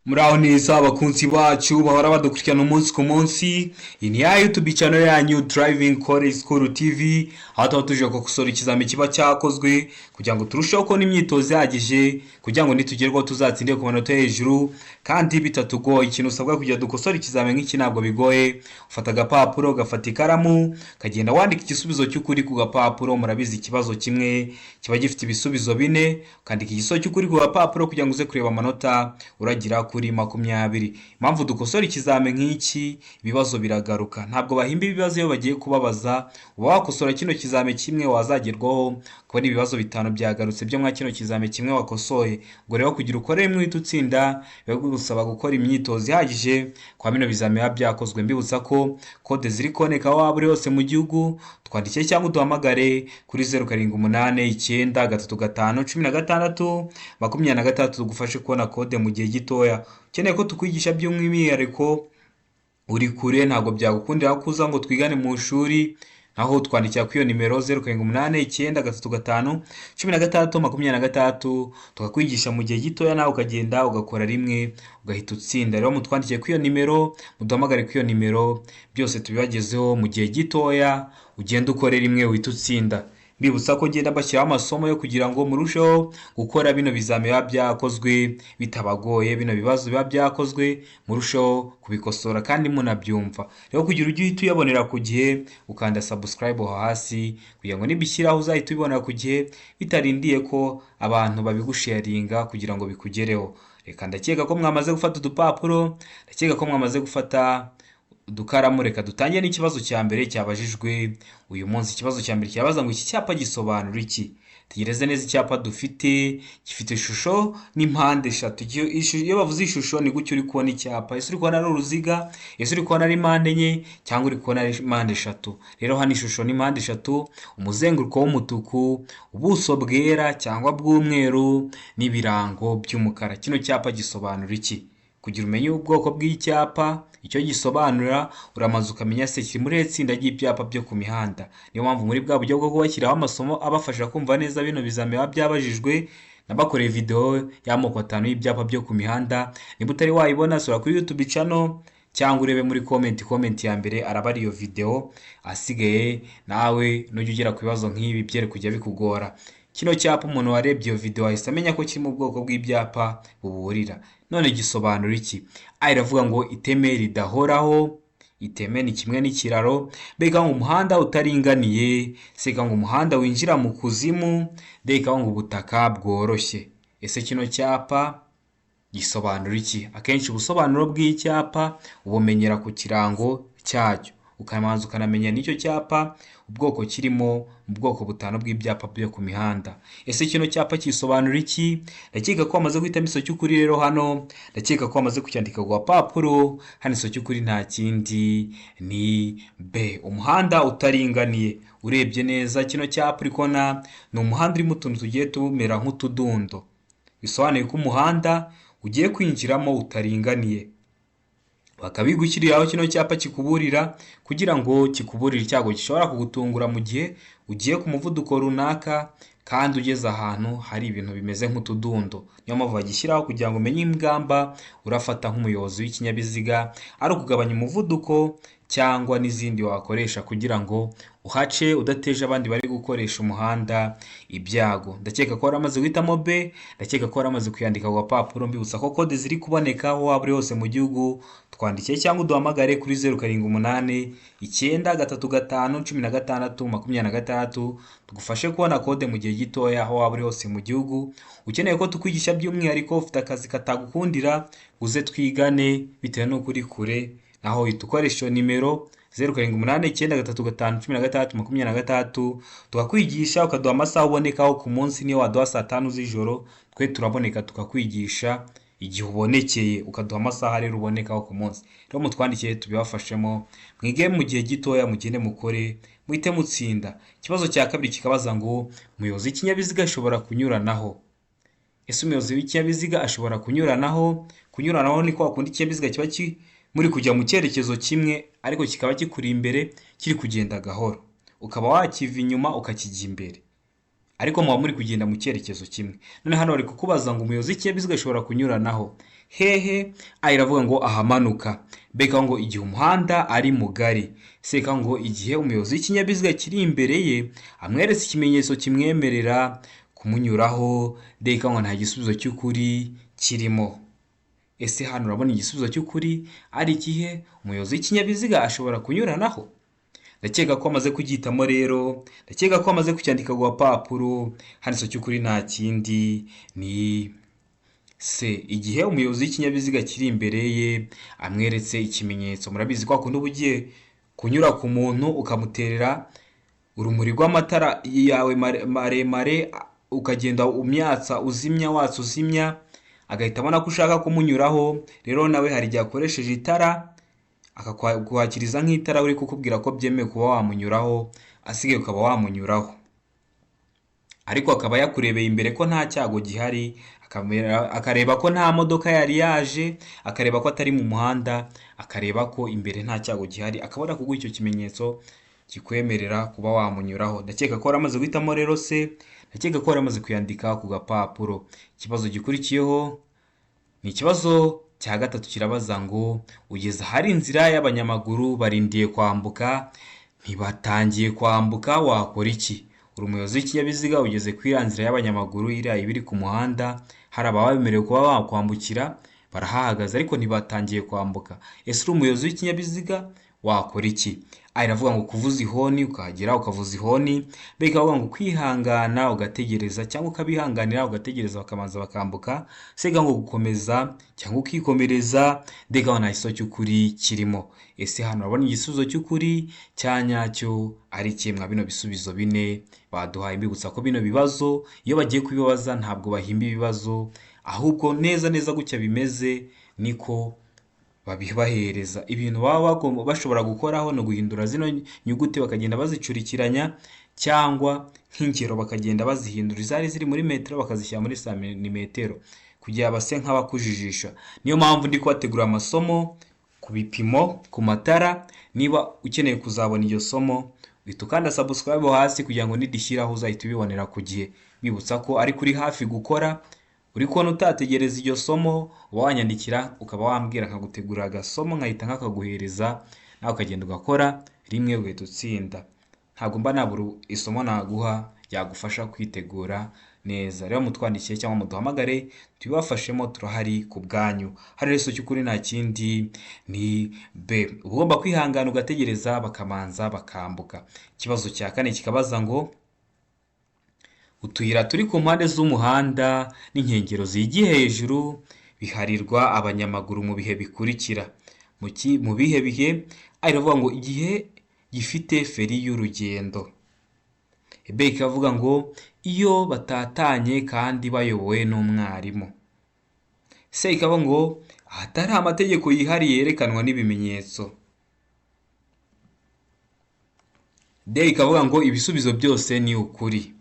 Muraho neza, abakunzi bacu bahora badukurikirana umunsi ku munsi. Iyi ni ya YouTube channel yanyu, Driving College School TV, aho tuba tuje gukosora ikizami kiba cyakozwe kugira ngo turusheho kubona imyitozo ihagije, kugira ngo nitugerwaho tuzatsinde ku manota yo hejuru kandi bitatugoye. Ikintu usabwa kugira dukosore ikizami nk'iki ntabwo bigoye. Ufata agapapuro, ugafata ikaramu, ukagenda wandika igisubizo cy'ukuri ku gapapuro. Murabizi, ikibazo kimwe kiba gifite ibisubizo bine. Ukandika igisubizo cy'ukuri ku gapapuro kugira ngo uze kureba amanota uragira kuri 20. Impamvu dukosora ikizami nk'iki, ibibazo biragaruka. Ntabwo bahimba ibibazo iyo bagiye kubabaza. Uba wakosora kino kizami kimwe, wazagerwaho kubona ibibazo bitanu byagarutse byo mwa kino kizami kimwe wakosoye. Ubwo rero kugira ukore rimwe uhita utsinda, biba bigusaba gukora imyitozo ihagije kwa bino bizami biba byakozwe. Mbibutsa ko kode ziri kuboneka aho waba uri hose mu gihugu. Twandikire cyangwa uduhamagare kuri 0789351623, tugufashe kubona kode mu gihe gitoya. Ukeneye ko tukwigisha by'umwihariko, uri kure, ntabwo byagukundira ko uza ngo twigane mu ishuri, naho twandikira kuri iyo nimero 0789351623, tukakwigisha mu gihe gitoya, nawe ukagenda ugakora rimwe ugahita utsinda. Rero mutwandikiye kuri iyo nimero, muduhamagare kuri iyo nimero, byose tubibagezeho mu gihe gitoya, ugenda ukore rimwe uhita utsinda. Mbibutsa ko ngenda mbashyiraho amasomo yo kugira ngo murusheho gukora bino bizami biba byakozwe bitabagoye, bino bibazo biba byakozwe murusheho kubikosora kandi munabyumva. Rero kugira ujye uhita uyabonera ku gihe, ukanda subscribe aho hasi kugira ngo nibishyiraho uzahite ubibonera ku gihe, bitarindiye ko abantu babigusharinga kugira ngo bikugereho. Reka ndakeka ko mwamaze gufata udupapuro, ndakeka ko mwamaze gufata udukaramu. Reka dutangire n'ikibazo cya mbere cyabajijwe uyu munsi. Ikibazo cya mbere kirabaza ngo: iki cyapa gisobanura iki? Tegereze neza icyapa dufite, gifite ishusho n'impande eshatu. Iyo bavuze ishusho, ni gutya uri kubona icyapa. Ese uri kubona ari uruziga? Ese uri kubona ari mpande enye, cyangwa uri kubona ari mpande eshatu? Rero hano ishusho ni mpande eshatu, umuzenguruko w'umutuku, ubuso bwera cyangwa bw'umweru n'ibirango by'umukara. Kino cyapa gisobanura iki? Kugira umenye ubwoko bw'icyapa icyo gisobanura, uramanza ukamenya se kiri muri iri tsinda ry'ibyapa byo ku mihanda. Niyo mpamvu muri bwa buryo bwo kubashyiraho amasomo abafasha kumva neza bino bizami biba byabajijwe, nabakoreye video y'amoko atanu y'ibyapa byo ku mihanda. Niba utari wayibona, sura kuri YouTube channel cyangwa urebe muri comment, comment ya mbere araba ari iyo video. Asigaye nawe nujya ugera ku bibazo nk'ibi byere kujya bikugora. Kino cyapa, umuntu warebye iyo video ahise amenya ko kiri mu bwoko bw'ibyapa buburira. None gisobanura iki? A iravuga ngo iteme ridahoraho. Iteme ni kimwe n'ikiraro. B ikavuga ngo umuhanda utaringaniye. C ikavuga ngo umuhanda winjira mu kuzimu. D ikavuga ngo ubutaka bworoshye. Ese kino cyapa gisobanura iki? Akenshi ubusobanuro bw'icyapa ubumenyera ku kirango cyacyo, ukabanza ukanamenya n'icyo cyapa ubwoko kirimo mu bwoko butanu bw'ibyapa byo ku mihanda. Ese kino cyapa kisobanura iki? Ndakeka ko wamaze guhitamo igisubizo cy'ukuri. Rero hano ndakeka ko wamaze kucyandika ku gapapuro. Hano igisubizo cy'ukuri nta kindi, ni B, umuhanda utaringaniye. Urebye neza kino cyapa, uri kubona ni umuhanda urimo utuntu tugiye tumera nk'utudundo, bisobanuye ko umuhanda ugiye kwinjiramo utaringaniye. Bakabigushyiriraho kino cyapa kikuburira kugira ngo kikuburire icyago gishobora kugutungura mu gihe ugiye ku muvuduko runaka kandi ugeze ahantu hari ibintu bimeze nk'utudundo. Niyo mpamvu bagishyiraho, kugira ngo umenye ingamba urafata nk'umuyobozi w'ikinyabiziga, ari ukugabanya umuvuduko cyangwa n'izindi wakoresha kugira ngo uhace udateje abandi bari gukoresha umuhanda ibyago. Ndakeka ko waramaze guhitamo B, ndakeka ko waramaze kuyandika ku gapapuro. Mbibutsa ko kode ziri kuboneka aho waba uri hose mu gihugu. Twandikiye cyangwa uduhamagare kuri 0789351623, tugufashe kubona kode mu gihe gitoya aho waba uri hose mu gihugu. Ukeneye ko tukwigisha by'umwihariko, ufite akazi katagukundira uze twigane bitewe n'uko uri kure, naho uhita ukoresha iyo nimero 0789351623, tukakwigisha, ukaduha amasaha ubonekaho ku munsi. Niyo waduha saa 5 z'ijoro, twe turaboneka tukakwigisha igihe ubonekeye, ukaduha amasaha rero ubonekaho ku munsi. Rero mutwandikiye tubibafashemo, mwige mu gihe gitoya, mugende mukore muhite mutsinda. Ikibazo cya kabiri kikabaza ngo: umuyobozi w'ikinyabiziga ashobora kunyuranaho. Ese umuyobozi w'ikinyabiziga ashobora kunyuranaho? Kunyuranaho ni kwa kundi ikinyabiziga kiba muri kujya mu cyerekezo kimwe, ariko kikaba kikuri imbere kiri kugenda gahoro, ukaba wakiva inyuma ukakijya imbere. Ariko muba muri kugenda mu cyerekezo kimwe. None hano bari kukubaza ngo umuyobozi w'ikinyabiziga ashobora kunyuranaho hehe? A iravuga ngo ahamanuka, B ikavuga ngo igihe umuhanda ari mugari, C ikavuga ngo igihe umuyobozi w'ikinyabiziga kiri imbere ye amweretse ikimenyetso kimwemerera kumunyuraho, D ikavuga ngo nta gisubizo cy'ukuri kirimo. Ese hano urabona igisubizo cy'ukuri ari ikihe? Umuyobozi w'ikinyabiziga ashobora kunyuranaho? Ndakeka ko amaze kugihitamo rero, ndakeka ko amaze kucyandika ku gapapuro. Hano igisubizo cy'ukuri nta kindi ni C, igihe umuyobozi w'ikinyabiziga kiri imbere ye amweretse ikimenyetso. Murabizi kwa kundi uba ugiye kunyura ku muntu ukamuterera urumuri rw'amatara yawe maremare, ukagenda umyatsa uzimya, watsa uzimya, agahita abona ko ushaka kumunyuraho. Rero nawe hari igihe akoresheje itara akakwakiriza nk'itara uri kukubwira ko byemewe kuba wamunyuraho, asigaye ukaba wamunyuraho, ariko akaba yakurebeye imbere ko nta cyago gihari, akareba ko nta modoka yari yaje, akareba ko atari mu muhanda, akareba ko imbere nta cyago gihari, akabona kuguha icyo kimenyetso kikwemerera kuba wamunyuraho. Ndakeka ko waramaze guhitamo rero se, ndakeka ko waramaze kuyandika ku gapapuro. Ikibazo gikurikiyeho ni ikibazo cya gatatu, kirabaza ngo ugeze ahari inzira y'abanyamaguru barindiye kwambuka, ntibatangiye kwambuka, wakora iki? Uri umuyobozi w'ikinyabiziga, ugeze kuri iriya nzira y'abanyamaguru, iriya iba iri ku muhanda, hari ababa bemerewe kuba bakwambukira, barahahagaze ariko ntibatangiye kwambuka. Ese uri umuyobozi w'ikinyabiziga wakora iki? A iravuga ngo kuvuza ihoni, ukahagera ukavuza ihoni. B ikavuga ngo kwihangana ugategereza cyangwa ukabihanganira ugategereza bakabanza bakambuka. C ikavuga ngo gukomeza cyangwa ukikomereza. D ikavuga nta gisubizo cy'ukuri kirimo. Ese hano urabona igisubizo cy'ukuri cya nyacyo ari ikihe mwa bino bisubizo bine baduhaye? Mbibutsa ko bino bibazo iyo bagiye kubibaza ntabwo bahimba ibibazo, ahubwo neza neza gutya bimeze niko babibahereza. Ibintu baba bashobora gukoraho ni uguhindura zino nyuguti bakagenda bazicurikiranya, cyangwa nk'ingero bakagenda bazihindura, izari ziri muri metero bakazishyira muri santimetero kugira base nk'abakujijisha. Niyo mpamvu ndi kubategurira amasomo ku bipimo, ku matara. Niba ukeneye kuzabona iryo somo, uhita ukanda subscribe hasi kugira ngo nidishyiraho uzahita ubibonera ku gihe. Bibutsa ko ari kuri hafi gukora, uri kubona utategereza iryo somo, uba wanyandikira ukaba wambwira nkagutegurira agasomo nkahita nkakaguhereza, nawe ukagenda ugakora rimwe ugahita utsinda. Ntabwo mba nabura isomo naguha ryagufasha kwitegura neza. Rero mutwandikiye cyangwa muduhamagare tubibafashemo, turahari ku bwanyu. Hano rero cy'ukuri nta kindi ni B, uba ugomba kwihangana ugategereza bakamanza bakambuka. Ikibazo cya kane kikabaza ngo utuyira turi ku mpande z'umuhanda n'inkengero zigiye hejuru biharirwa abanyamaguru mu bihe bikurikira. Mu bihe bihe? A iravuga ngo igihe gifite feri y'urugendo. B ikavuga ngo iyo batatanye kandi bayobowe n'umwarimu. C ikavuga ngo ahatari amategeko yihariye yerekanwa n'ibimenyetso. D ikavuga ngo ibisubizo byose ni ukuri.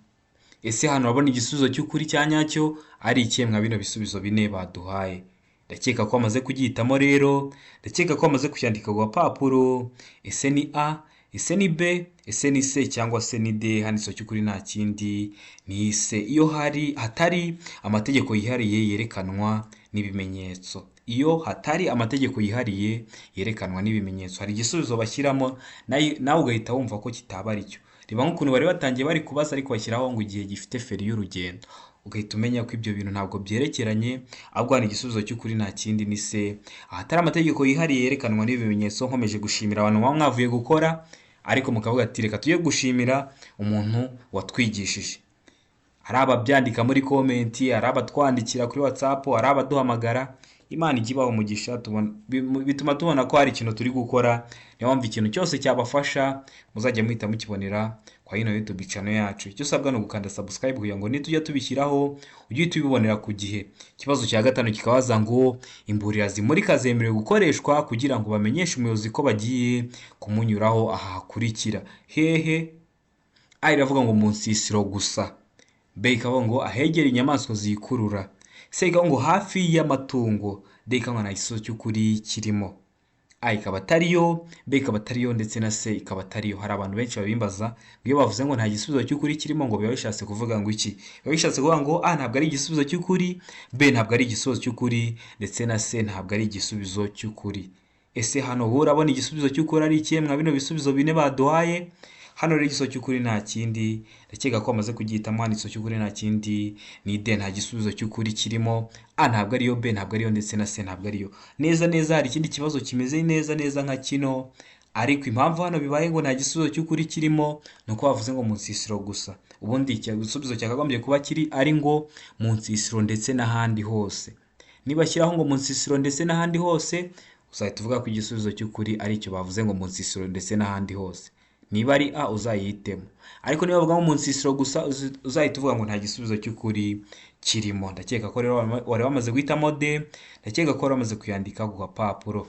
Ese hano urabona igisubizo cy'ukuri cya nyacyo ari ikihe mwa bino bisubizo bine baduhaye? Ndakeka ko wamaze kugihitamo rero, ndakeka ko wamaze kucyandika ku gapapuro. Ese ni A, ese ni B, ese ni C cyangwa se ni D? Hano igisubizo cy'ukuri nta kindi ni C, iyo hari hatari amategeko yihariye yerekanwa n'ibimenyetso. Iyo hatari amategeko yihariye yerekanwa n'ibimenyetso, hari igisubizo bashyiramo nawe ugahita wumva ko kitaba ari cyo. Reba nk'ukuntu bari batangiye bari kubaza ariko bashyiraho ngo igihe gifite feri y'urugendo, ugahita umenya ko ibyo bintu ntabwo byerekeranye, ahubwo hano igisubizo cy'ukuri nta kindi ni C, ahatari amategeko yihariye yerekanwa n'ibimenyetso. Nkomeje gushimira abantu muba mwavuye gukora ariko mukavuga ati reka tujye gushimira umuntu watwigishije. Hari ababyandika muri comment, hari abatwandikira kuri WhatsApp, hari abaduhamagara. Imana ijya ibaha umugisha, bituma tubona ko hari ikintu turi gukora. Niyo mpamvu ikintu cyose cyabafasha muzajya muhita mukibonera kwa ino YouTube channel yacu. Icyo usabwa ni ugukanda subscribe kugira ngo nitujya tubishyiraho ujye uhita ubibonera ku gihe. Ikibazo cya gatanu kikabaza ngo imburira zimurika zemerewe gukoreshwa kugira ngo bamenyeshe umuyobozi ko bagiye kumunyuraho aha hakurikira hehe? A iravuga ngo mu nsisiro gusa. B ikavuga ngo ahegera inyamaswa zikurura. C ikavuga ngo hafi y'amatungo. D ikavuga ngo nta gisubizo cy'ukuri kirimo. A ikaba atariyo, B ikaba atariyo ndetse na C ikaba atariyo. Hari abantu benshi babimbaza ngo iyo bavuze ngo nta gisubizo cy'ukuri kirimo ngo biba bishatse kuvuga ngo iki? Biba bishatse kuvuga ngo A ntabwo ari igisubizo cy'ukuri, B ntabwo ari igisubizo cy'ukuri ndetse na C ntabwo ari igisubizo cy'ukuri. Ese hano wowe urabona igisubizo cy'ukuri ari ikihe mwa bino bisubizo bine baduhaye? Hano rero igisubizo cy'ukuri nta kindi, ndakeka ko bamaze kugihitamo. Hano igisubizo cy'ukuri nta kindi ni D, nta gisubizo cy'ukuri kirimo. A ntabwo ariyo, B ntabwo ariyo ndetse na C ntabwo ariyo. Neza neza hari ikindi kibazo kimeze neza neza nka kino, ariko impamvu hano bibaye ngo nta gisubizo cy'ukuri kirimo ni uko bavuze ngo mu nsisiro gusa. Ubundi igisubizo cyakagombye kuba kiri ari ngo mu nsisiro ndetse n'ahandi hose. Nibashyiraho ngo mu nsisiro ndetse n'ahandi hose, uzahita uvuga ko igisubizo cy'ukuri ari icyo bavuze ngo mu nsisiro ndetse n'ahandi hose. Niba ari A uzayihitemo, ariko niba bavuga ngo mu nsisiro gusa uzahita uvuga ngo nta gisubizo cy'ukuri kirimo. Ndakeka ko rero wari wamaze guhitamo D, ndakeka ko wari wamaze kuyandika ku gapapuro.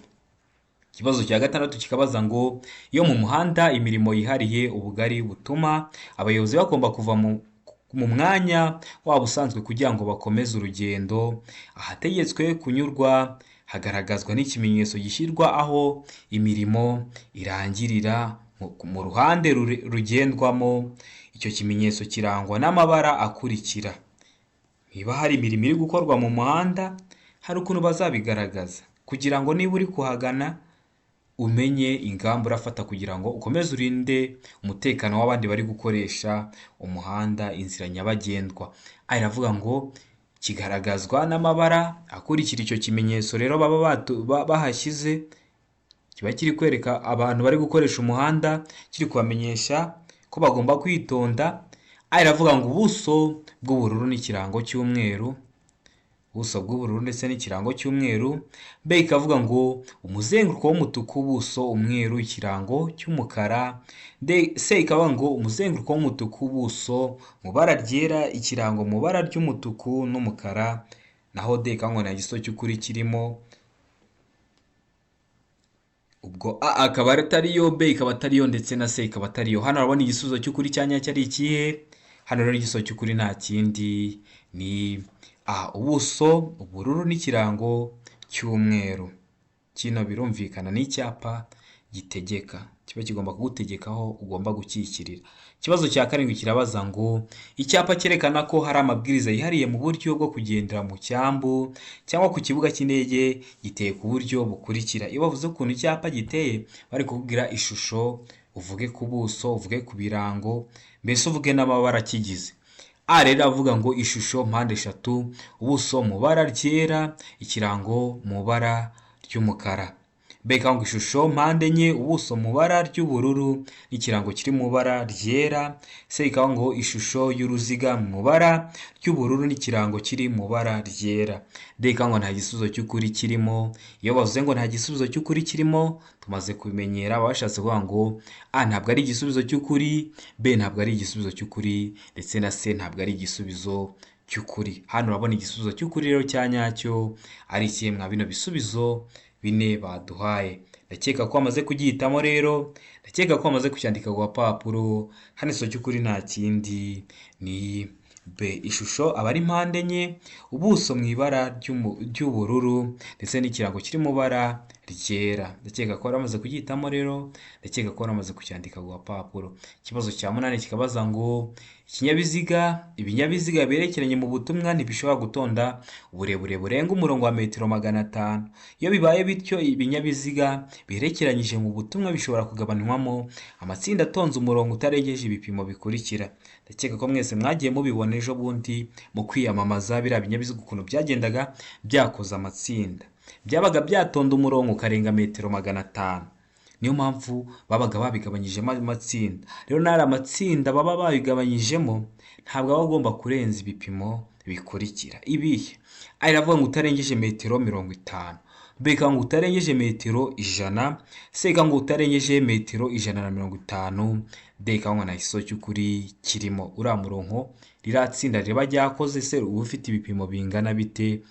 Ikibazo cya gatandatu kikabaza ngo iyo mu muhanda imirimo yihariye ubugari butuma abayobozi bagomba kuva mu mwanya wabo usanzwe kugira ngo bakomeze urugendo, ahategetswe kunyurwa hagaragazwa n'ikimenyetso gishyirwa aho imirimo irangirira mu ruhande rugendwamo. Icyo kimenyetso kirangwa n'amabara akurikira. Niba hari imirimo iri gukorwa mu muhanda, hari ukuntu bazabigaragaza kugira ngo niba uri kuhagana umenye ingamba urafata kugira ngo ukomeze urinde umutekano w'abandi bari gukoresha umuhanda, inzira nyabagendwa. A iravuga ngo kigaragazwa n'amabara akurikira. Icyo kimenyetso rero baba bahashyize kiba kiri kwereka abantu bari gukoresha umuhanda, kiri kubamenyesha ko bagomba kwitonda. A iravuga ngo ubuso bw'ubururu n'ikirango cy'umweru, ubuso bw'ubururu ndetse n'ikirango cy'umweru. B ikavuga ngo umuzenguruko w'umutuku, ubuso umweru, ikirango cy'umukara. C ikavuga ngo umuzenguruko w'umutuku, ubuso mu bara ryera, ikirango mu bara ry'umutuku n'umukara. Naho D ikavuga ngo nta gisubizo cy'ukuri kirimo. Ubwo A akaba atariyo, B ikaba atariyo ndetse na C ikaba atariyo. Hano urabona igisubizo cy'ukuri cya nyacyo ari ikihe? Hano rero igisubizo cy'ukuri nta kindi ni A, ubuso ubururu n'ikirango cy'umweru. Kino birumvikana ni icyapa gitegeka, kiba kigomba kugutegeka aho ugomba gukikirira. Ikibazo cya karindwi kirabaza ngo icyapa cyerekana ko hari amabwiriza yihariye mu buryo bwo kugendera mu cyambu cyangwa ku kibuga cy'indege giteye ku buryo bukurikira. Iyo bavuze ukuntu icyapa giteye, bari kukubwira ishusho, uvuge ku buso, uvuge ku birango, mbese uvuge n'amabara akigize. A rero avuga ngo ishusho mpande eshatu, ubuso mu bara ryera, ikirango mu bara ry'umukara. B ikavuga ngo ishusho mpande enye, ubuso mu bara ry'ubururu n'ikirango kiri mu bara ryera. C ikavuga ngo ishusho y'uruziga mu bara ry'ubururu n'ikirango kiri mu bara ryera. D ikavuga ngo nta gisubizo cy'ukuri kirimo. Iyo bavuze ngo nta gisubizo cy'ukuri kirimo, tumaze kubimenyera, baba bashatse kuvuga ngo A ntabwo ari igisubizo cy'ukuri, B ntabwo ari igisubizo cy'ukuri ndetse na C ntabwo ari igisubizo cy'ukuri. Hano urabona igisubizo cy'ukuri rero cya nyacyo ari ikihe mwa bino bisubizo bine baduhaye? Ndakeka ko wamaze kugihitamo rero, ndakeka ko wamaze kucyandika ku gapapuro. Hano igisubizo cy'ukuri nta kindi ni B. Ishusho aba ari mpande enye, ubuso mu ibara ry'ubururu ndetse n'ikirango kiri mu bara ryera. Ndakeka ko wari wamaze kugihitamo rero, ndakeka ko wari wamaze kucyandika ku gapapuro. Ikibazo cya munani kikabaza ngo ikinyabiziga, ibinyabiziga berekeranye mu butumwa ntibishobora gutonda uburebure burenga umurongo wa metero 500. Iyo bibaye bityo, ibinyabiziga biherekeranyije mu butumwa bishobora kugabanywamo amatsinda atonze umurongo utarengeje ibipimo bikurikira. Ndakeka ko mwese mwagiye mubibona ejo bundi mu kwiyamamaza, biriya binyabiziga ukuntu byagendaga byakoze amatsinda. Byabaga byatonda umurongo ukarenga metero 500. Niyo mpamvu babaga babigabanyijemo amatsinda. Rero n'ari amatsinda baba babigabanyijemo ntabwo aba agomba kurenza ibipimo bikurikira. Ibihe? A iravuga ngo utarengeje metero 50. B ikavuga ngo utarengeje metero 100. C ikavuga ngo utarengeje metero 150. D ikavuga ngo nta gisubizo cy'ukuri kirimo. Uriya murongo ririya tsinda riba ryakoze se uba ufite ibipimo bingana bite?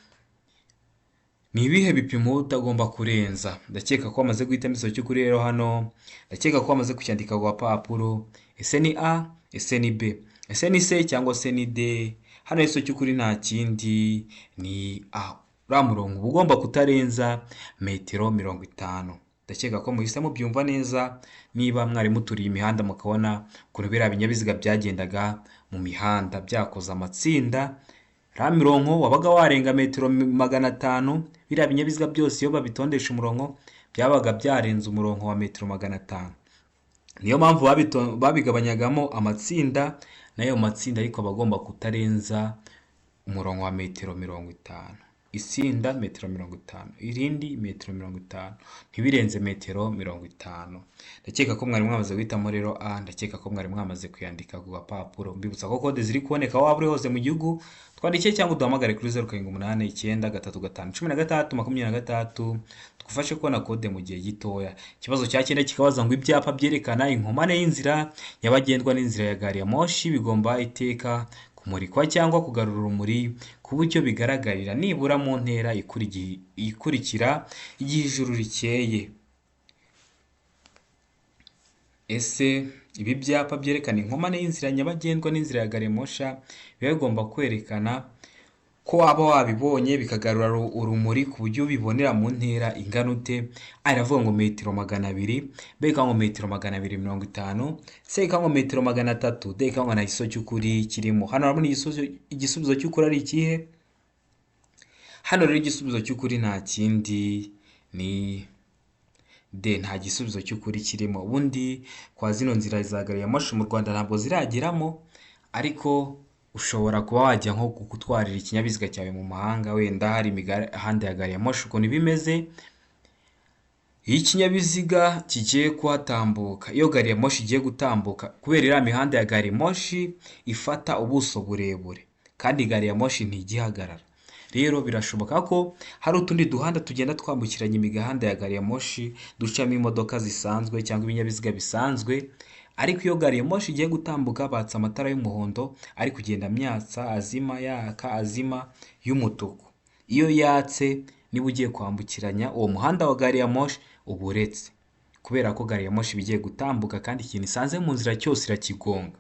Ni ibihe bipimo utagomba kurenza? Ndakeka ko wamaze guhitamo igisubizo cy'ukuri rero hano, ndakeka ko wamaze kucyandika ku gapapuro. Ese ni A, ese ni B, ese ni C cyangwa se ni D? Hano igisubizo cy'ukuri nta kindi ni A. Uriya murongo uba ugomba kutarenza metero 50. Ndakeka ko muhise mubyumva neza niba mwari muturiye imihanda mukabona ukuntu biriya binyabiziga byagendaga mu mihanda byakoze amatsinda. Iriya mirongo wabaga warenga metero 500, biriya binyabiziga byose iyo babitondesha umurongo byabaga byarenze umurongo wa metero 500. Niyo mpamvu babigabanyagamo amatsinda, n'ayo matsinda ariko aba agomba kutarenza umurongo wa metero 50. Itsinda metero 50, irindi metero 50, ntibirenze metero 50. Ndakeka ko mwari mwamaze guhitamo rero A, ndakeka ko mwari mwamaze kuyandika ku gapapuro. Mbibutsa ko kode ziri kuboneka aho waba uri hose mu gihugu, twandikiye cyangwa uduhamagare kuri 0789 35 16 23, tugufashe kubona kode mu gihe gitoya. Ikibazo cya cyenda kikabaza ngo ibyapa byerekana inkomane y'inzira nyabagendwa n'inzira ya gari ya moshi bigomba iteka kumurikwa cyangwa kugarura urumuri ku buryo bigaragarira nibura mu ntera ikurikira igihe ijuru rikeye. Ese ibi byapa byerekana inkomane y'inzira nyabagendwa n'inzira ya gari ya moshi biba bigomba kwerekana ko waba wabibonye bikagarura urumuri ku buryo ubibonera mu ntera ingana ute? A iravuga ngo metero 200, B ikavuga ngo metero 250, C ikavuga ngo metero 300, D ikavuga ngo nta gisubizo cy'ukuri kirimo. Hano urabona igisubizo cy'ukuri ari ikihe? Hano rero igisubizo cy'ukuri nta kindi ni D, nta gisubizo cy'ukuri kirimo. Ubundi kwa zino nzira za gari ya moshi mu Rwanda ntabwo zirageramo, ariko ushobora kuba wajya nko gutwarira ikinyabiziga cyawe mu mahanga, wenda hari imihanda ya gari ya moshi ukuntu iba imeze. Iyo ikinyabiziga kigiye kuhatambuka, iyo gari ya moshi igiye gutambuka, kubera iriya mihanda ya gari ya moshi ifata ubuso burebure kandi gari ya moshi ntijya ihagarara, rero birashoboka ko hari utundi duhanda tugenda twambukiranya imihanda ya gari ya moshi ducamo imodoka zisanzwe cyangwa ibinyabiziga bisanzwe, ariko iyo gari ya moshi igiye gutambuka batsa amatara y'umuhondo ari kugenda amyatsa azima yaka azima y'umutuku. Iyo yatse niba ugiye kwambukiranya uwo muhanda wa gari ya moshi uba uretse, kubera ko gari ya moshi iba igiye gutambuka kandi ikintu isanze mu nzira cyose irakigonga.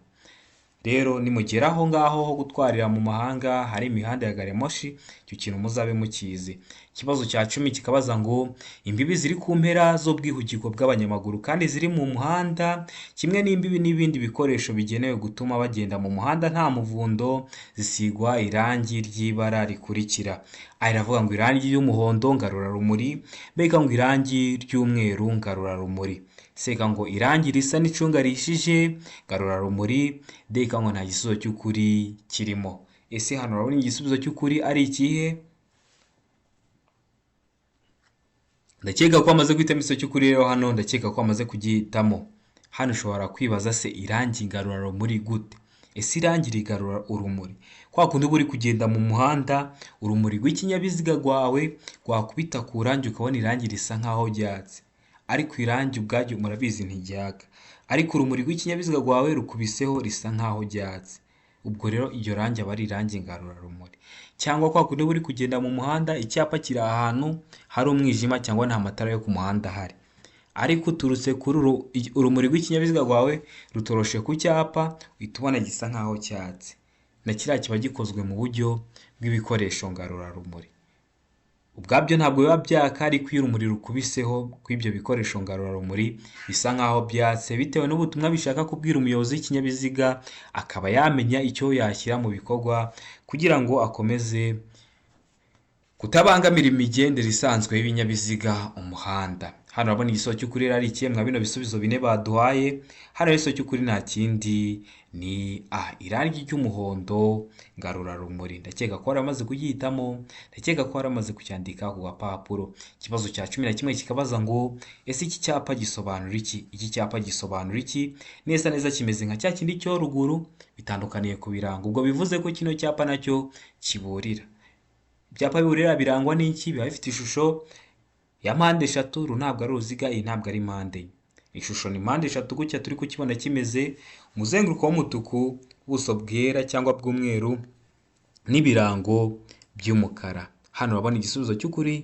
Rero nimugera aho ngaho ho gutwarira mu mahanga hari imihanda ya gari ya moshi, icyo kintu muzabe mukizi. Ikibazo cya 10 kikabaza ngo imbibi ziri ku mpera z'ubwihugiko bw'abanyamaguru kandi ziri mu muhanda, kimwe n'imbibi n'ibindi bikoresho bigenewe gutuma bagenda mu muhanda nta muvundo, zisigwa irangi ry'ibara rikurikira. A iravuga ngo irangi ry'umuhondo ngarurarumuri, B ikavuga ngo irangi ry'umweru ngarurarumuri, C ikavuga ngo irangi risa n'icunga rihishije ngarurarumuri, D ikavuga ngo nta gisubizo cy'ukuri kirimo. Ese hano urabona igisubizo cy'ukuri ari ikihe? Ndakeka ko amaze guhitamo igisubizo cy'ukuri rero hano, ndakeka ko amaze kugihitamo. Hano ushobora kwibaza se irangi ngarurarumuri gute? Ese irangi rigarura urumuri? Kwa kundi uba uri kugenda mu muhanda, urumuri rw'ikinyabiziga rwawe rwakubita ku rangi ukabona irangi risa nkaho ryatse, ariko irangi ubwaryo murabizi ntiryaka, ariko urumuri rw'ikinyabiziga rwawe rukubiseho risa nkaho ryatse. Ubwo rero iryo rangi aba ari irangi ngarurarumuri. Cyangwa kwa kundi uba uri kugenda mu muhanda, icyapa kiri ahantu hari umwijima cyangwa nta matara yo ku muhanda ahari, ariko uturutse kuri urumuri rw'ikinyabiziga rwawe rutoroshe ku cyapa, uhita ubona gisa nkaho cyatse. Na kiriya kiba gikozwe mu buryo bw'ibikoresho ngarurarumuri. Ubwabyo ntabwo biba byaka, ariko iyo urumuri rukubiseho kw'ibyo bikoresho ngarurarumuri bisa nkaho byatse, bitewe n'ubutumwa bishaka kubwira umuyobozi w'ikinyabiziga, akaba yamenya icyo yashyira mu bikorwa kugira ngo akomeze kutabangamira imigendere isanzwe y'ibinyabiziga umuhanda. Hano urabona igisubizo cy'ukuri rero ari ikihe mwa bino bisubizo bine baduhaye? Hano igisubizo cy'ukuri nta kindi ni A, irangi ry'umuhondo ngarurarumuri. Ndakeka ko waramaze kugihitamo, ndakeka ko waramaze kucyandika ku gapapuro. Ikibazo cya 11 kikabaza ngo ese iki cyapa gisobanura iki? Iki cyapa gisobanura iki? Neza neza kimeze nka cya kindi cyo ruguru, bitandukaniye ku birango. Ubwo bivuze ko kino cyapa nacyo kiburira. Ibyapa biburira birangwa n'iki? Biba bifite ishusho ya mpande eshatu, uru ntabwo ari uruziga, iyi ntabwo ari mpande enye. Ishusho ni mpande eshatu gutya turi kukibona kimeze, umuzenguruko w'umutuku, ubuso bwera cyangwa bw'umweru n'ibirango by'umukara. Hano urabona igisubizo cy'ukuri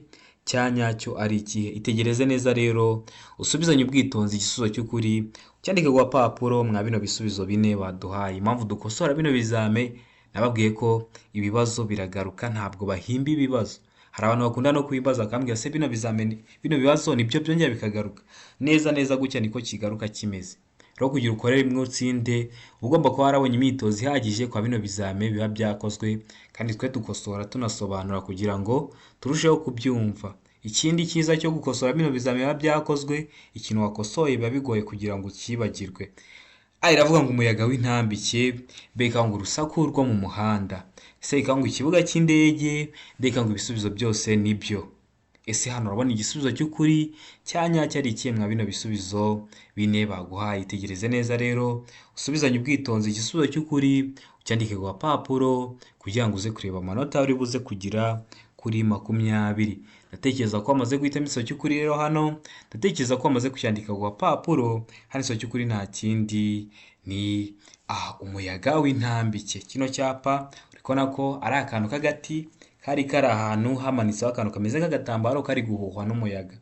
cya nyacyo ari ikihe? Itegereze neza rero, usubizanye ubwitonzi igisubizo cy'ukuri, ucyandike ku gapapuro mwa bino bisubizo bine baduhaye. Impamvu dukosora bino bizame, nababwiye ko ibibazo biragaruka, ntabwo bahimba ibibazo. Hari abantu bakunda no kubibaza bakambwira se bino bizamini, bino bibazo nibyo byongera bikagaruka neza neza gutya, niko kigaruka kimeze. Rero kugira ukore rimwe utsinde, uba ugomba kuba warabonye imyitozo ihagije kwa bino bizame biba byakozwe, kandi twe dukosora tunasobanura kugira ngo turusheho kubyumva. Ikindi cyiza cyo gukosora bino bizame biba byakozwe, ikintu wakosoye biba bigoye kugira ngo ukibagirwe. A iravuga ngo umuyaga w'intambike, B ikavuga ngo urusaku rwo mu muhanda, C ikavuga ngo ikibuga cy'indege, D ikavuga ngo ibisubizo byose nibyo. Ese hano urabona igisubizo cy'ukuri cya nyacyo ari ikihe mwa bino bisubizo bine baguhaye? Itegereze neza rero, usubizanye ubwitonzi igisubizo cy'ukuri, ucyandike ku gapapuro kugira ngo uze kureba amanota uri buze kugira kuri 20. Ndatekereza ko wamaze guhitamo igisubizo cy'ukuri rero hano, ndatekereza ko wamaze kucyandika ku gapapuro. Hano igisubizo cy'ukuri nta kindi ni umuyaga w'intambike. Kino cyapa uri kubona ko ari akantu k'agati kari kari ahantu hamanitseho akantu kameze nk'agatambaro kari guhuhwa n'umuyaga.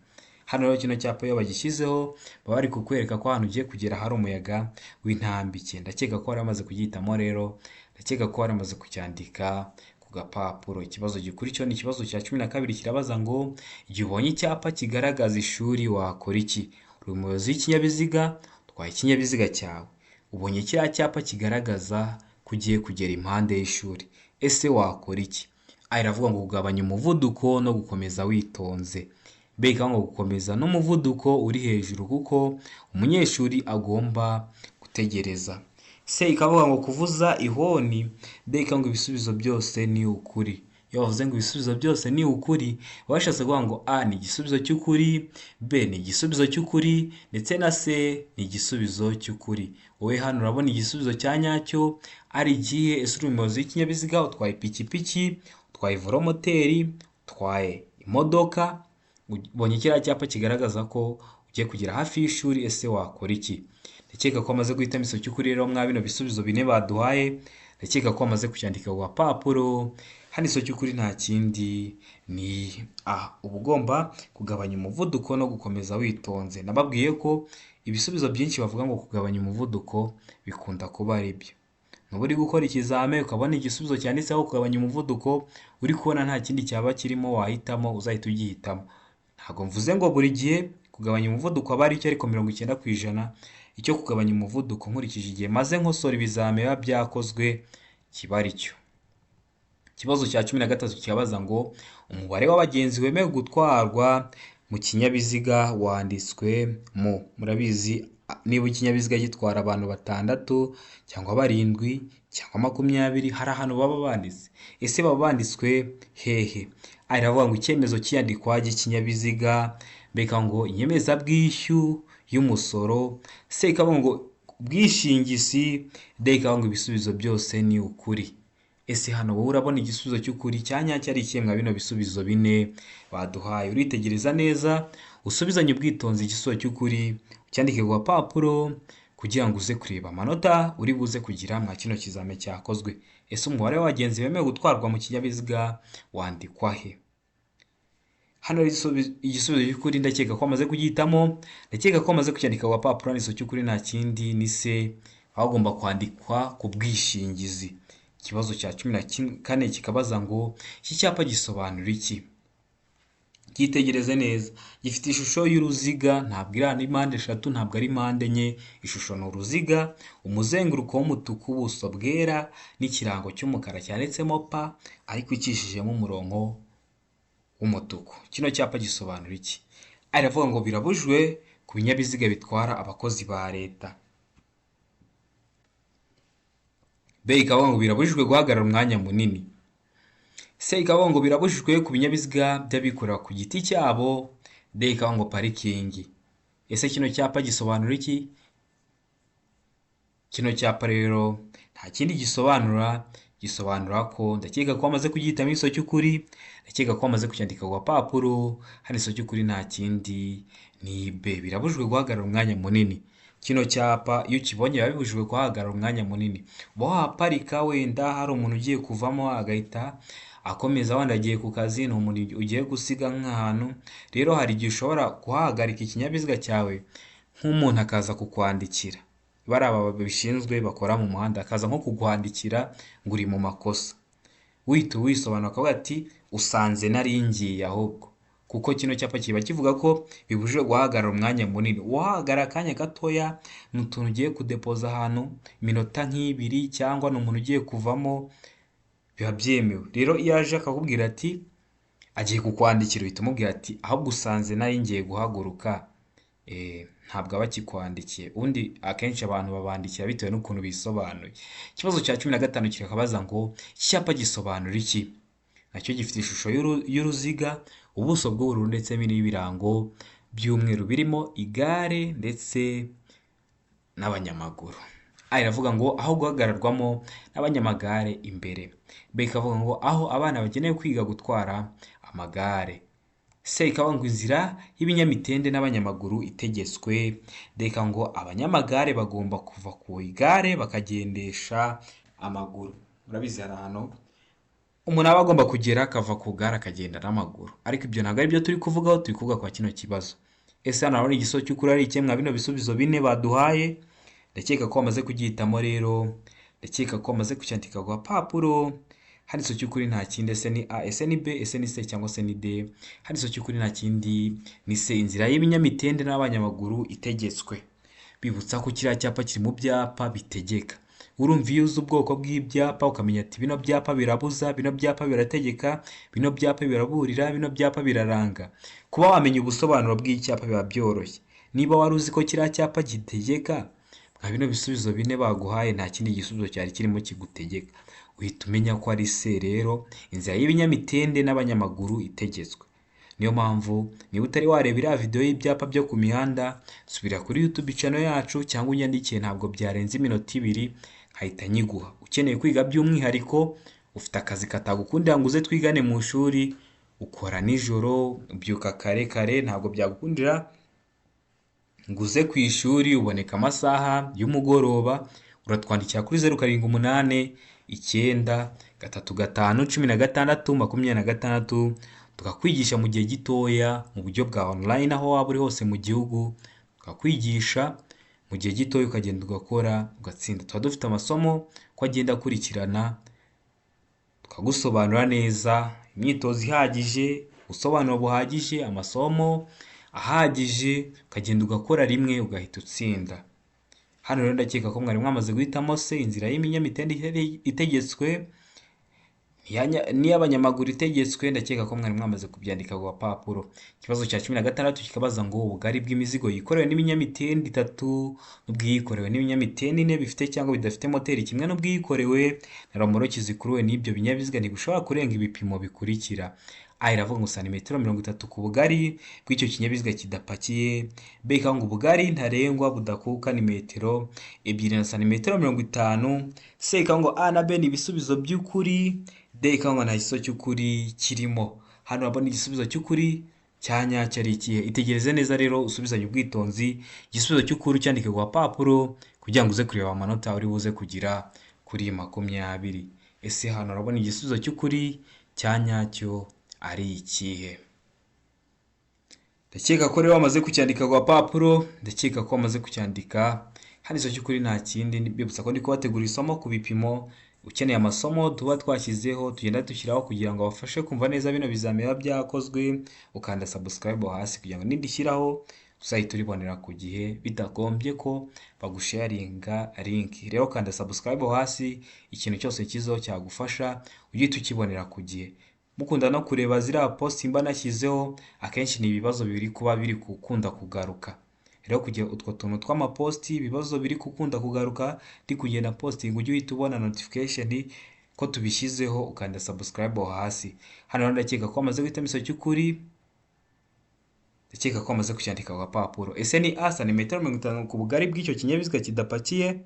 Hano rero kino cyapa iyo bagishyizeho baba bari kukwereka ko ahantu ugiye kugera hari umuyaga w'intambike. Ndakeka ko wari wamaze kugihitamo rero, ndakeka ko wari wamaze kucyandika ku gapapuro. Ikibazo gikurikiyeho ni ikibazo cya 12, kirabaza ngo igihe ubonye icyapa kigaragaza ishuri wakora iki? Uri umuyobozi w'ikinyabiziga, utwaye ikinyabiziga cyawe, ubonye kiriya cyapa kigaragaza ko ugiye kugera impande y'ishuri, ese wakora iki? A iravuga ngo kugabanya umuvuduko no gukomeza witonze. B ikavuga ngo gukomeza n'umuvuduko uri hejuru kuko umunyeshuri agomba gutegereza. C ikavuga ngo kuvuza ihoni. D ikavuga ngo ibisubizo byose ni ukuri. Iyo bavuze ngo ibisubizo byose ni ukuri, baba bashatse kuvuga ngo A ni igisubizo cy'ukuri, B ni igisubizo cy'ukuri, ndetse na C ni igisubizo cy'ukuri. Wowe hano urabona igisubizo cya nyacyo ari ikihe? Ese uri umuyobozi w'ikinyabiziga, utwaye ipikipiki, utwaye velomoteri, utwaye imodoka, ubonye kiriya cyapa kigaragaza ko ugiye kugera hafi y'ishuri, ese wakora iki? Ndakeka ko wamaze guhitamo igisubizo cy'ukuri rero mwa bino bisubizo bine baduhaye, ndakeka ko wamaze kucyandika ku gapapuro. Hano igisubizo cy'ukuri nta kindi ni A, uba ugomba kugabanya umuvuduko no gukomeza witonze. Nababwiye ko ibisubizo byinshi bavuga ngo kugabanya umuvuduko bikunda kuba ari byo. Nuba uri gukora ikizame ukabona igisubizo cyanditseho kugabanya umuvuduko, uri kubona nta kindi cyaba kirimo wahitamo, uzahita ugihitamo. Ntabwo mvuze ngo buri gihe kugabanya umuvuduko aba ari cyo, ariko 90% icyo kugabanya umuvuduko nkurikije igihe maze nkosora ibizame biba byakozwe kiba ari cyo. Ikibazo cya 13 kirabaza ngo umubare w'abagenzi wemewe gutwarwa mu kinyabiziga wanditswe mu, murabizi niba ikinyabiziga gitwara abantu 6 cyangwa 7 cyangwa 20, hari ahantu baba banditse. Ese baba banditswe hehe? A iravuga ngo icyemezo cy'iyandikwa ry'ikinyabiziga, B ikavuga ngo inyemezabwishyu y'umusoro, C ikavuga ngo ubwishingizi, D ikavuga ngo ibisubizo byose ni ukuri. Ese hano wowe urabona igisubizo cy'ukuri cya nyacyo ari ikihe mwa bino bisubizo bine baduhaye? Uritegereza neza, usubizanye ubwitonzi igisubizo cy'ukuri, ucyandike ku gapapuro kugira ngo uze kureba amanota uri buze kugira mwa kino kizame cyakozwe. Ese umubare w'abagenzi bemewe gutwarwa mu kinyabiziga wandikwa he? Hano igisubizo cy'ukuri ndakeka ko wamaze kugihitamo, ndakeka ko wamaze kucyandika ku gapapuro. Igisubizo cy'ukuri nta kindi ni C, agomba kwandikwa ku bwishingizi. Ikibazo cya 14 kikabaza ngo iki cyapa gisobanura iki? Cyitegereze neza, gifite ishusho y'uruziga, ntabwo iri ari mpande eshatu, ntabwo ari mpande enye, ishusho ni uruziga, umuzenguruko w'umutuku, ubuso bwera n'ikirango cy'umukara cyanditsemo P ariko icishijemo umurongo w'umutuku. Kino cyapa gisobanura iki? Aravuga ngo birabujijwe ku binyabiziga bitwara abakozi ba leta. B ikavuga ngo birabujijwe guhagarara umwanya munini. C ikavuga ngo birabujijwe ku binyabiziga by'abikorera ku giti cyabo. D ikavuga ngo parikingi. Ese kino cyapa gisobanura iki? Kino cyapa rero nta kindi gisobanura, gisobanura ko, ndakeka ko wamaze kugihitamo igisubizo cy'ukuri, ndakeka ko wamaze kucyandika ku gapapuro. Hano igisubizo cy'ukuri nta kindi ni B, birabujijwe guhagarara umwanya munini. Kino cyapa iyo ukibonye biba bibujijwe kuhahagarara umwanya munini. Uba wahaparika wenda hari umuntu ugiye kuvamo agahita akomeza, wenda agiye ku kazi, ni umuntu ugiye gusiga nk'ahantu. Rero hari igihe ushobora kuhahagarika ikinyabiziga cyawe nk'umuntu akaza kukwandikira, bari aba babishinzwe bakora mu muhanda, akaza nko kukwandikira ngo uri mu makosa. Uhita wisobanura ukavuga ati usanze nari ngiye ahubwo, kuko kino cyapa kiba kivuga ko bibujijwe guhagarara umwanya munini. Uwahagarara akanya gatoya ni utuntu ugiye kudepoza ahantu iminota nk'ibiri, cyangwa ni umuntu ugiye kuvamo, biba byemewe. Rero iyo aje akakubwira ati agiye kukwandikira, uhita umubwira ati ahubwo usanze nari ngiye guhaguruka, ntabwo aba akikwandikiye. Ubundi akenshi abantu babandikira bitewe n'ukuntu bisobanuye. Ikibazo cya 15 kikabaza ngo iki cyapa gisobanura iki? Nacyo gifite ishusho y'uruziga, ubuso bw'ubururu ndetse n'ibirango by'umweru birimo igare ndetse n'abanyamaguru. A iravuga ngo aho guhagararwamo n'abanyamagare imbere. B ikavuga ngo aho abana bagenewe kwiga gutwara amagare. C ikavuga ngo inzira y'ibinyamitende n'abanyamaguru itegetswe. D ikavuga ngo abanyamagare bagomba kuva ku igare bakagendesha amaguru. Murabizi hari ahantu umuntu aba agomba kugera akava ku igare akagenda n'amaguru, ariko ibyo ntabwo ari byo turi kuvugaho, turi kuvuga kwa kino kibazo. Ese hano urabona igisubizo cy'ukuri ari ikihe mwa bino bisubizo bine baduhaye? Ndakeka ko wamaze kugihitamo rero, ndakeka ko wamaze kucyandika ku gapapuro. Hano igisubizo cy'ukuri nta kindi, ese ni A, ese ni B, ese ni C cyangwa se ni D? Hano igisubizo cy'ukuri nta kindi ni C, inzira y'ibinyamitende n'abanyamaguru itegetswe. Bibutsa ko kiriya cyapa kiri mu byapa bitegeka. Urumva iyo uzi ubwoko bw'ibyapa ukamenya ati bino byapa birabuza, bino byapa birategeka, bino byapa biraburira, bino byapa biraranga. Kuba wamenya ubusobanuro bw'icyapa biba byoroshye. Niba wari uzi ko kiriya cyapa gitegeka, nka bino bisubizo bine baguhaye nta kindi gisubizo cyari kirimo kigutegeka, uhita umenya ko ari C rero, inzira y'ibinyamitende n'abanyamaguru itegetswe. Niyo mpamvu niba utari wareba iriya video y'ibyapa byo ku mihanda, subira kuri YouTube channel yacu cyangwa unyandikiye, ntabwo byarenze iminota ibiri nkahita nyiguha. Ukeneye kwiga by'umwihariko, ufite akazi katagukundira ngo uze twigane mu ishuri, ukora nijoro, ubyuka kare kare, ntabwo byagukundira ngo uze ku ishuri, uboneka amasaha y'umugoroba, uratwandikira kuri 0 7 8 9 3 5 16 26, tukakwigisha mu gihe gitoya mu buryo bwa online aho waba uri hose mu gihugu, tukakwigisha mu gihe gitoya ukagenda ugakora ugatsinda. Tuba dufite amasomo uko agenda akurikirana, tukagusobanurira neza, imyitozo ihagije, ubusobanuro buhagije, amasomo ahagije, ukagenda ugakora rimwe ugahita utsinda. Hano rero ndakeka ko mwari mwamaze guhitamo se, inzira y'ibinyamitende itegetswe n'iy'abanyamaguru itegetswe, ndakeka ko mwari mwamaze kubyandika ku gapapuro. Ikibazo cya 16 kikabaza ngo ubugari bw'imizigo yikorewe n'ibinyamitende itatu n'ubwiyikorewe n'ibinyamitende ine bifite cyangwa bidafite moteri kimwe n'ubwiyikorewe na romoroki zikuruwe n'ibyo binyabiziga ntigushobora kurenga ibipimo bikurikira. A iravuga ngo santimetero 30 ku bugari bw'icyo kinyabiziga kidapakiye. B ikavuga ngo ubugari ntarengwa budakuka ni metero 2 na santimetero 50. C ikavuga ngo A na B ni ibisubizo by'ukuri. D ikavuga ngo nta gisubizo cy'ukuri kirimo. Hano urabona igisubizo cy'ukuri cya nyacyo ari ikihe? Itegereze neza rero, usubizanye ubwitonzi igisubizo cy'ukuri, ucyandike ku gapapuro kugira ngo uze kureba amanota uri buze kugira kuri 20. Ese hano urabona igisubizo cy'ukuri cya nyacyo ari ikihe? Ndakeka ko rero wamaze kucyandika ku gapapuro, ndakeka ko wamaze kucyandika. Hano igisubizo cy'ukuri nta kindi, mbibutsa ko ndi kubategura isomo ku bipimo. Ukeneye amasomo tuba twashyizeho, tugenda dushyiraho kugira ngo abafashe kumva neza bino bizami biba byakozwe, ukanda subscribe hasi kugira ngo nidushyiraho uzahite uribonera ku gihe bitagombye ko bagusharinga link. Rero kanda subscribe hasi, ikintu cyose kizaho cyagufasha ujye uhita ukibonera ku gihe. Mukunda no kureba ziriya post mba nashyizeho, akenshi ni ibibazo biri kuba biri gukunda kugaruka. Rero kugira utwo tuntu tw'amaposti, ibibazo biri gukunda kugaruka, ndi kugenda posting ujye uhita ubona notification ko tubishyizeho, ukanda subscribe aho hasi. Hano rero ndakeka ko wamaze guhitamo igisubizo cy'ukuri, ndakeka ko wamaze kucyandika ku gapapuro. Ese ni A santimetero 50 ku bugari bw'icyo kinyabiziga kidapakiye?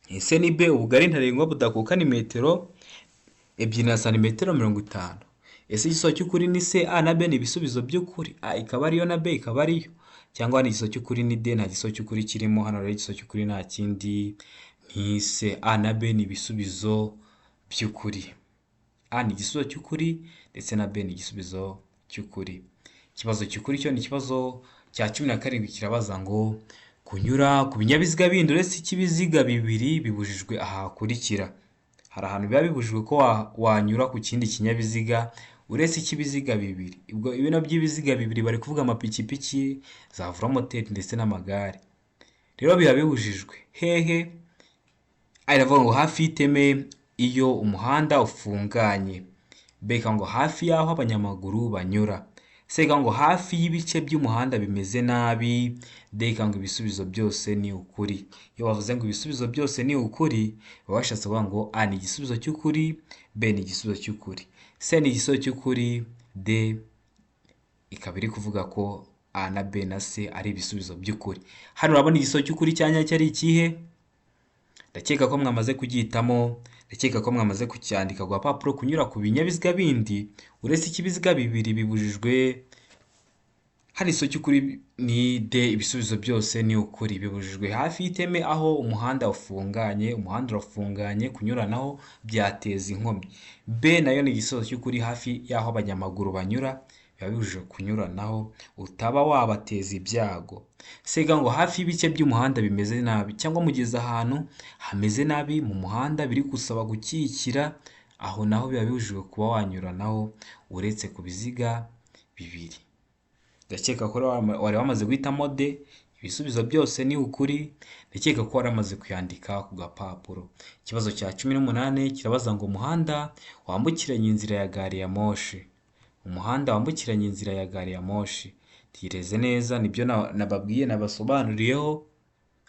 Ese ni B ubugari ntarengwa budakuka ni metero 2 na santimetero 50? Ese igisubizo cy'ukuri ni C, A na B ni ibisubizo by'ukuri? A ikaba ariyo na B ikaba ariyo? Cyangwa ni igisubizo cy'ukuri ni D, nta gisubizo cy'ukuri kirimo? Hano rero igisubizo cy'ukuri nta kindi ni C, A na B ni ibisubizo by'ukuri. A ni igisubizo cy'ukuri ndetse na B ni igisubizo cy'ukuri. Ikibazo cy'ukuri cyo ni ikibazo cya 17, kirabaza ngo kunyura ku binyabiziga bindi uretse icy'ibiziga bibiri bibujijwe aha hakurikira. Hari ahantu biba bibujijwe ko wanyura ku kindi kinyabiziga uretse icy'ibiziga bibiri. Ubwo bino by'ibiziga bibiri bari kuvuga amapikipiki, za velomoteri ndetse n'amagare. Rero biba bibujijwe hehe? Iravuga ngo hafi y'iteme iyo umuhanda ufunganye. B ngo hafi y'aho abanyamaguru banyura. C ngo hafi y'ibice by'umuhanda bimeze nabi. D ngo ibisubizo byose ni ukuri. Iyo bavuze ngo ibisubizo byose ni ukuri, baba bashatse kuvuga ngo A ni igisubizo cy'ukuri, B ni igisubizo cy'ukuri, C ni igisubizo cy'ukuri, D ikaba iri kuvuga ko A na B na C ari ibisubizo by'ukuri. Hano urabona igisubizo cy'ukuri cya nyacyo ari ikihe? Ndakeka ko mwamaze kugihitamo, ndakeka ko mwamaze kucyandika ku gapapuro. Kunyura ku binyabiziga bindi uretse icy'ibiziga bibiri bibujijwe. Hano igisubizo cy'ukuri ni D, ibisubizo byose ni ukuri. Bibujijwe hafi y'iteme aho umuhanda ufunganye, umuhanda urafunganye, kunyuranaho byateza inkomyi. B nayo ni igisubizo cy'ukuri, hafi y'aho abanyamaguru banyura biba bibujijwe kunyuranaho utaba wabateza ibyago. C ngo hafi y'ibice by'umuhanda bimeze nabi, cyangwa mugeze ahantu hameze nabi mu muhanda biri gusaba gukikira, aho naho biba bibujijwe kuba wanyuranaho uretse ku biziga bibiri. Ndakeka ko wari wamaze guhitamo D, ibisubizo byose ni ukuri, ndakeka ko wari wamaze kuyandika ku gapapuro. Ikibazo cya 18 kirabaza ngo umuhanda wambukiranya inzira ya gari ya moshi. Umuhanda wambukiranya inzira ya gari ya moshi. Tireze neza, nibyo nababwiye, nabasobanuriyeho.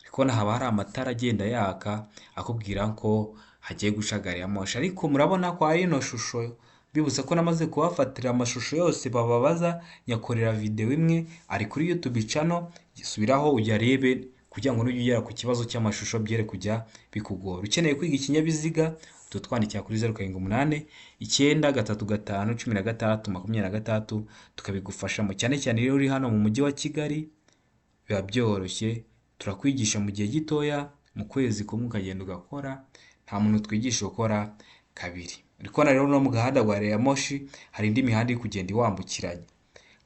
Ariko haba hari amatara agenda yaka akubwira ko hagiye guca gari ya moshi. Ariko murabona ko ari ino shusho, bibutsa ko namaze kubafatira amashusho yose bababaza, nyakorera videwo imwe, ari kuri YouTube channel, subiraho uyarebe kugira ngo nujya ugera ku kibazo cy'amashusho byere kujya bikugora. Ukeneye kwiga ikinyabiziga tutwandikira kuri 078 935 16 26, tukabigufashamo. Cyane cyane iyo uri hano mu mujyi wa Kigali biba byoroshye, turakwigisha mu gihe gitoya, mu kwezi kumwe ukagenda ugakora, nta muntu twigisha gukora kabiri. Uri kubona rero no mu gahanda gwa gari ya moshi hari indi mihanda iri kugenda iwambukiranya.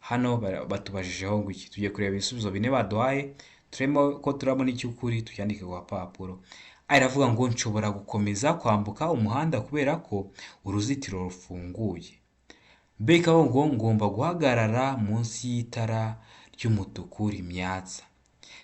Hano batubajijeho ngo iki? Tugiye kureba ibisubizo bine baduhaye, turimo ko turabona icy'ukuri tucyandike ku gapapuro. A iravuga ngo nshobora gukomeza kwambuka umuhanda kubera ko uruzitiro rufunguye. B ikavuga ngo ngomba guhagarara munsi y'itara ry'umutuku rimyatsa.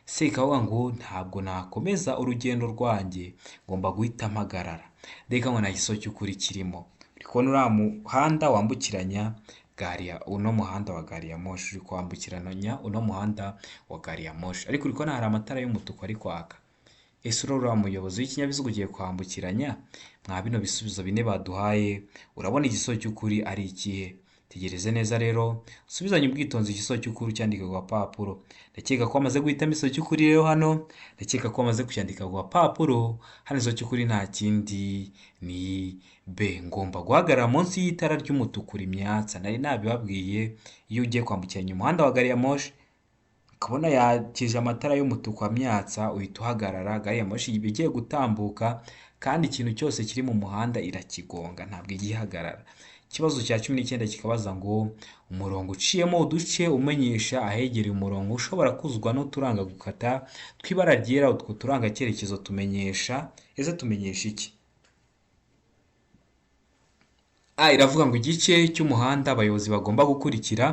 C ikavuga ngo ntabwo nakomeza urugendo rwanjye, ngomba guhita mpagarara. D ikavuga ngo nta gisubizo cy'ukuri kirimo. Uri kubona uriya muhanda wambukiranya gari ya uno muhanda wa gari ya moshi, uri kwambukiranya uno muhanda wa gari ya moshi, ariko uri kubona hari amatara y'umutuku ari kwaka. Ese uriya muyobozi w'ikinyabiziga ugiye kwambukiranya? Mwa bino bisubizo bine baduhaye, urabona igisubizo cy'ukuri ari ikihe? Tegereze neza rero, usubizanye ubwitonzi igisubizo cy'ukuri ucyandike ku gapapuro. Ndakeka ko wamaze guhitamo igisubizo cy'ukuri rero hano, ndakeka ko wamaze kucyandika ku gapapuro. Hano igisubizo cy'ukuri nta kindi ni B, ngomba guhagarara munsi y'itara ry'umutuku rimyatsa. Nari nabibabwiye, iyo ugiye kwambukiranya umuhanda wa gari ya moshi ukabona yakije amatara y'umutuku amyatsa, uhita uhagarara. Gari ya moshi iba igiye gutambuka kandi ikintu cyose kiri mu muhanda irakigonga, ntabwo ijya ihagarara. Ikibazo cya 19 kikabaza ngo umurongo uciyemo uduce umenyesha ahegereye umurongo ushobora kuzuzwa n'uturanga gukata tw'ibara ryera, utwo turanga cyerekezo tumenyesha, ese tumenyesha iki? A iravuga ngo igice cy'umuhanda abayobozi bagomba gukurikira.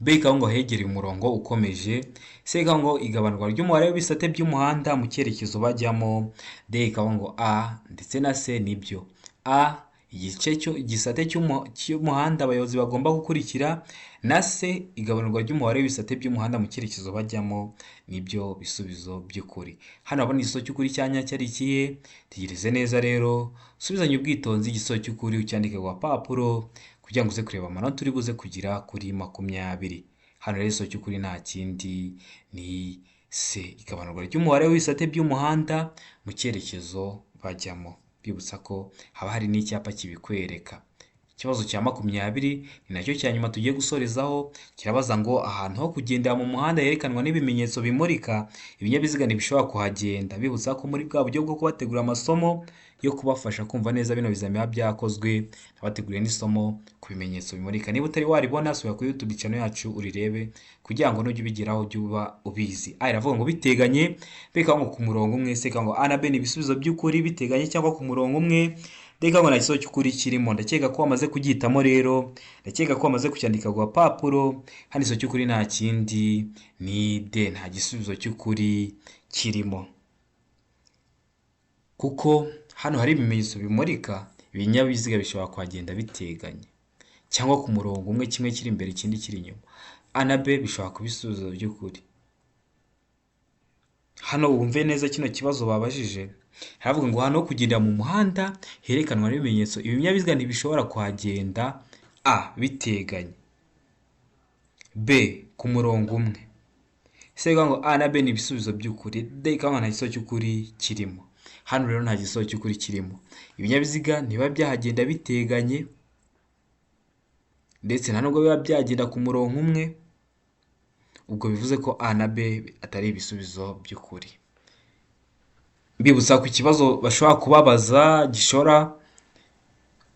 B ikavuga ngo ahegereye umurongo ukomeje. C ikavuga ngo igabanurwa ry'umubare w'ibisate by'umuhanda mu cyerekezo bajyamo. D ikavuga ngo A ndetse na C nibyo. A igice cyo igisate cy'umuhanda abayobozi bagomba gukurikira, na C igabanurwa ry'umubare w'ibisate by'umuhanda mu cyerekezo bajyamo, nibyo bisubizo by'ukuri. Hano urabona igisubizo cy'ukuri cya nyacyo ari ikihe? Tegereze neza rero, usubizanye ubwitonzi igisubizo cy'ukuri ucyandike ku gapapuro kugira ngo uze kureba amanota uri buze kugira kuri 20. Hano rero igisubizo cy'ukuri nta kindi ni C, igabanurwa ry'umubare w'ibisate by'umuhanda mu cyerekezo bajyamo. Bibutsa ko haba hari n'icyapa kibikwereka. Ikibazo cya 20 ni nacyo cya nyuma tugiye gusorezaho, kirabaza ngo ahantu ho kugendera mu muhanda herekanwa n'ibimenyetso bimurika, ibinyabiziga ntibishobora kuhagenda. Bibutsa ko muri bwa buryo bwo kubategura amasomo yo kubafasha kumva neza bino bizami biba byakozwe. Nabateguriye n'isomo ku bimenyetso bimurika. Niba utari waribona, subira kuri YouTube channel yacu urirebe, kugira ngo nujya ubigeraho ujye uba ubizi. A iravuga ngo biteganye, B ikavuga ngo ku murongo umwe, C ikavuga ngo A na B ni ibisubizo by'ukuri, biteganye cyangwa ku murongo umwe, D ikavuga ngo nta gisubizo cy'ukuri kirimo. Ndakeka ko wamaze kugihitamo rero, ndakeka ko wamaze kucyandika ku gapapuro. Hano igisubizo cy'ukuri nta kindi, ni D, nta gisubizo cy'ukuri kirimo. Kuko hano hari ibimenyetso bimurika, ibinyabiziga bishobora kuhagenda biteganye cyangwa ku murongo umwe, kimwe kiri imbere ikindi kiri inyuma. A na B bishobora kuba ibisubizo by'ukuri. Hano wumve neza kino kibazo babajije, haravuga ngo hano ho kugendera mu muhanda herekanwa n'ibimenyetso, ibinyabiziga ntibishobora kuhagenda: A biteganye, B ku murongo umwe, C ikavuga ngo A na B ni ibisubizo by'ukuri, D ikavuga ngo nta gisubizo cy'ukuri kirimo. Hano rero nta gisubizo cy'ukuri kirimo. Ibinyabiziga ntibiba byahagenda biteganye, ndetse nta nubwo biba byagenda ku murongo umwe, ubwo bivuze ko A na B atari ibisubizo by'ukuri. Mbibutsa ku kibazo bashobora kubabaza gishobora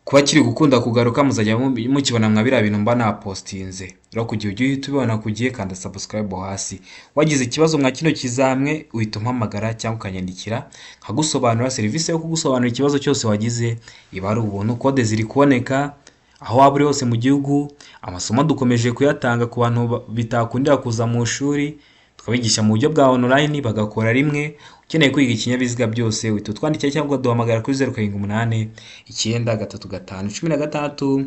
kuba kiri gukunda kugaruka, muzajya mukibona mwa biriya bintu mba napostinze. Rero kugira ujye uhita ubibona ku gihe, kanda subscribe hasi. Wagize ikibazo mwa kino kizamwe, uhita umpamagara cyangwa ukanyandikira nkagusobanurira. Serivisi yo kugusobanurira ikibazo cyose wagize iba ari ubuntu. Kode ziri kuboneka aho waba uri hose mu gihugu. Amasomo dukomeje kuyatanga ku bantu bitakundira kuza mu ishuri, tukabigisha mu buryo bwa online bagakora rimwe. Ukeneye kwiga ikinyabiziga byose, uhita utwandikira cyangwa ukaduhamagara kuri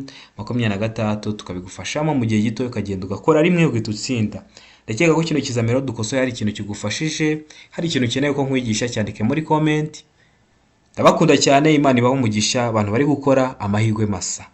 0789351626, tukabigufashamo mu gihe gito, ukagenda ugakora rimwe ugahita utsinda. Ndakeka ko kino kizamini dukosoye hari ikintu kigufashije. Hari ikintu ukeneye ko nkwigisha, cyandike muri comment. Ndabakunda cyane, Imana ibahe umugisha. Abantu bari gukora, amahirwe masa.